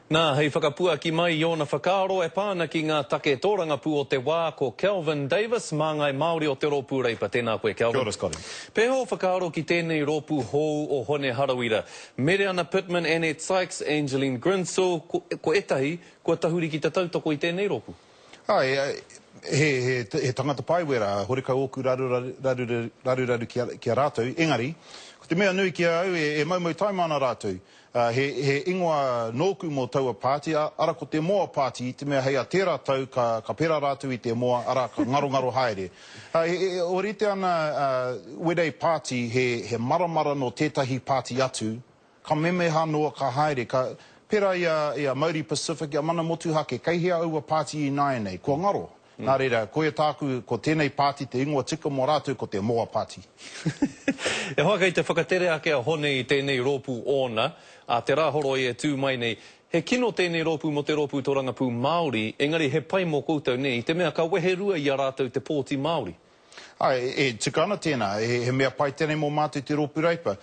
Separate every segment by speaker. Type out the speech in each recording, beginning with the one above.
Speaker 1: Nā, hei whakapuaki mai i ōna whakaaro e pā ana ki ngā take tōrangapū o te wā, ko Kelvin Davis, māngai Māori o te Rōpū Reipa. Tēnā koe, Kelvin.
Speaker 2: Kia ora, Scotty.
Speaker 1: Pēhea ō whakaaro ki tēnei rōpū hou o Hone Harawira? Mereana Pittman, Annette Sykes, Angeline Grinsell, ko, ko ētahi kua tahuri ki te tautoko i tēnei rōpū.
Speaker 2: Āe, he, he, he tangata pai wērā, horekau ōku raruraru, raruraru ki a, ki a rātou, engari, ko te mea nui ki a au, e, e moumou taima ana rātou. Ā, he, he ingoa nōku mō taua pāti, ā, ara ko te Moa Pāti, i te mea hei a tērā tau ka, ka pērā rātou i te moa, arā, ka ngarongaro haere. Ā, e, e, ōrite ana, ā, wēnei pāti, he, he maramara nō tētahi pāti atu, ka memeha noa, ka haere, ka, pērā i a, i a Mauri Pacific, i a Mana Motuhake, kei hea aua pāti ināianei? Kua ngaro. Nā reira, koia tāku, ko tēnei pāti te ingoa tika mō rātou, ko te Moa Pāti.
Speaker 1: E hoa kei te whakatere ake a Hone i tēnei rōpū ōna, a Te Rāhoroi e tū mai nei. He kino tēnei rōpū mō te Rōpū Torangapū Māori, engari he pai mō koutou nē, i te mea ka weherua i a rātou te pōti Māori.
Speaker 2: Āe, e tika ana tēnā, he mea pai tēnei mō mātou te Rōpū Reipa,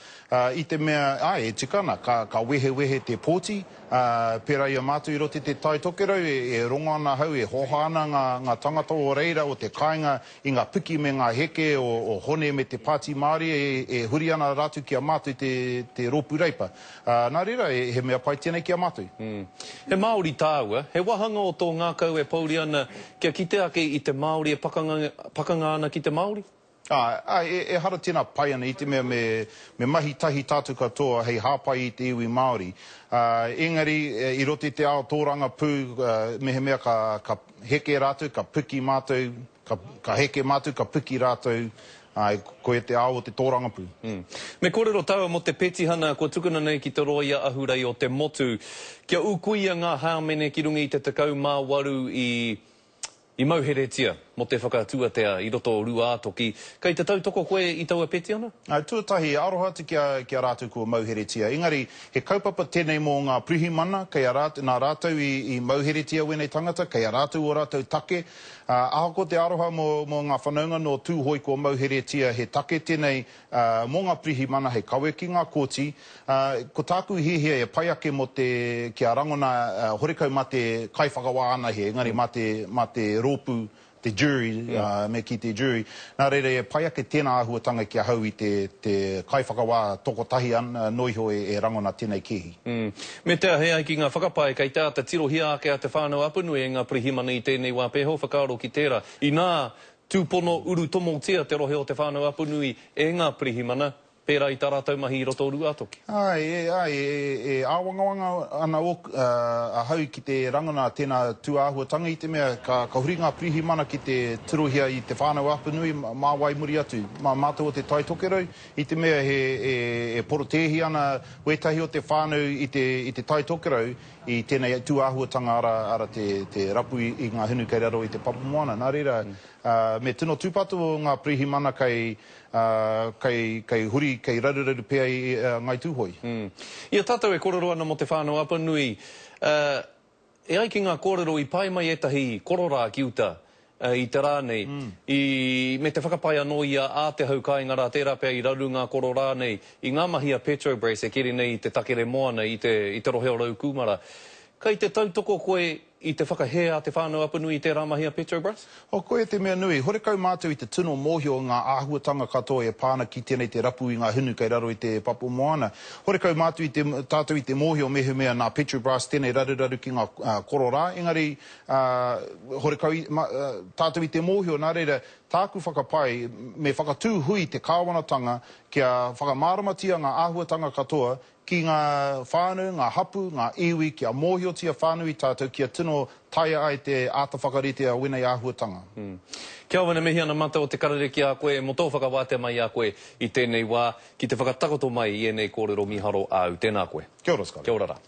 Speaker 2: i te mea, āe, e tika ana, ka wehewehe te pōti, ā, pērā i a mātou i roto i te Tai Tokerau, e rongo ana ahau, e hoha ana ngā tangata o reira, o te kāinga, i ngā piki me ngā heke o Hone me te Pāti Māori, e huri ana rātou ki a mātou te Rōpū Reipa. Ā, nā reira, he mea pai tēnei ki a mātou.
Speaker 1: He Māori tāua, he wāhanga o tō ngākau e pouri ana kia kite ake i te Māori e pakanga, pakanga ana ki te Māori?
Speaker 2: Ā, ā, ehara tēnā pai ana i te mea me, me mahi tahi tātou katoa hei hāpai i te iwi Māori. Ā, engari, i roto i te ao tōrangapū, mehemea ka, ka heke rātou, ka piki mātou, Ka, ka heke mātou, ka piki rātou, āe, koia te ao o te tōrangapū.
Speaker 1: Me kōrero tāua mō te petihana kua tukuna nei ki te rōia ahurei o te motu, kia ūkuia ngā hāmene ki runga i te 18 i, i mauheretia mō te whakatuatea i roto o Rūātoki. Kei te tautoko koe i taua petihana?
Speaker 2: Āe, tuatahi, aroha atu ki a, ki a rātou kua mauheretia. Engari, he kaupapa tēnei mō ngā pirihimana, kei a rātou, nā rātou i, i mauheretia wēnei tangata, kei a rātou ō rātou take, Ā, ahakoa te aroha mō, mō ngā whanaunga nō Tūhoe kua mauheretia he take tēnei, ā, mō ngā pirihimana hei kawe ki ngā kōti, ā, ko tāku hiahia e pai ake mō te, kia rangona, ā, horekau mā te kaiwhakawā anahe, engari mā te, mā te rōpū, te jury, ā, me kī te jury. Nā reira e pai ake tēnā āhuatanga ki ahau i te, te kaiwhakawā tokotahi an, noa iho e, e rangona tēnei kēhi.
Speaker 1: Me te aha, e ai ki ngā whakapae, kei te āta tirohia ake a Te Whānau-a-Apanui e ngā pirihimana i tēnei wā pēhea whakaaro ki tērā. Inā tūpono urutomotia te rohe o Te Whānau-a-Apanui e ngā pirihimana, pērā i tā rātou mahi i roto o Rūātoki.
Speaker 2: Āe, e, āe, e, e āwangawanga ana ōku, ahau ki te rangona tēnā tūāhuatanga i te mea ka, ka huri ngā pirihimana ki te tirohia i Te Whānau-a-Apanui mā wai muri atu, mā mātou o Te Tai Tokerau, i te mea he, e, e porotēhi ana Wētahi o te whānau i te, i te Tai Tokerau i tēnei tūāhuatanga ara, ara te, te rapu i, i ngā hinu kei raro i te papamoana. Nā reira, ā, me tino tūpato ngā pirihimana kei, ā, kei, kei huri, kei raruraru pea i, a Ngāi Tūhoe.
Speaker 1: I a tātou e kōrero ana mō Te Whānau Apanui, ā, E ai ki ngā kōrero i pae mai ētahi kororā ki uta i te rā nei, i, me te whakapae anō ia a te hau kāinga rā tērā pea i raru ngā kororā nei i ngā mahi a Petrobras e keri nei i te takere moana i te, i te rohe o Raukūmara. Kei te tautoko koe i te whakahē a Te Whānau Apanui i tērā mahi a Petrobras?
Speaker 2: Oh, koia te mea nui, horekau mātou i te tino mōhio ngā āhuatanga katoa e pā ana ki tēnei te rapu i ngā hinu kei raro i te papa moana. Horekau mātou i te, tātou i te mōhio mehemea nā Petrobras tēnei raruraru ki ngā kororā, engari, ā, horekau i, ma, tātou i te mōhio, nā reira, tāku whakapae, me whakatū hui te kāwanatanga kia whakamāramatia ngā āhuatanga katoa Ki ngā whānau, ngā hapū, ngā iwi, kia mōhiotia whānui tātou, kia tino taea ai te āta whakarite a wēnei āhuatanga.
Speaker 1: Kelvin, e mihi ana mātou o Te Karere ki a koe mō tō whakawātea mai i a koe i tēnei wā ki te whakatakoto mai i ēnei kōrero mīharo āu. Tēnā koe.
Speaker 2: Kia ora Scotty.
Speaker 1: Kia ora rā.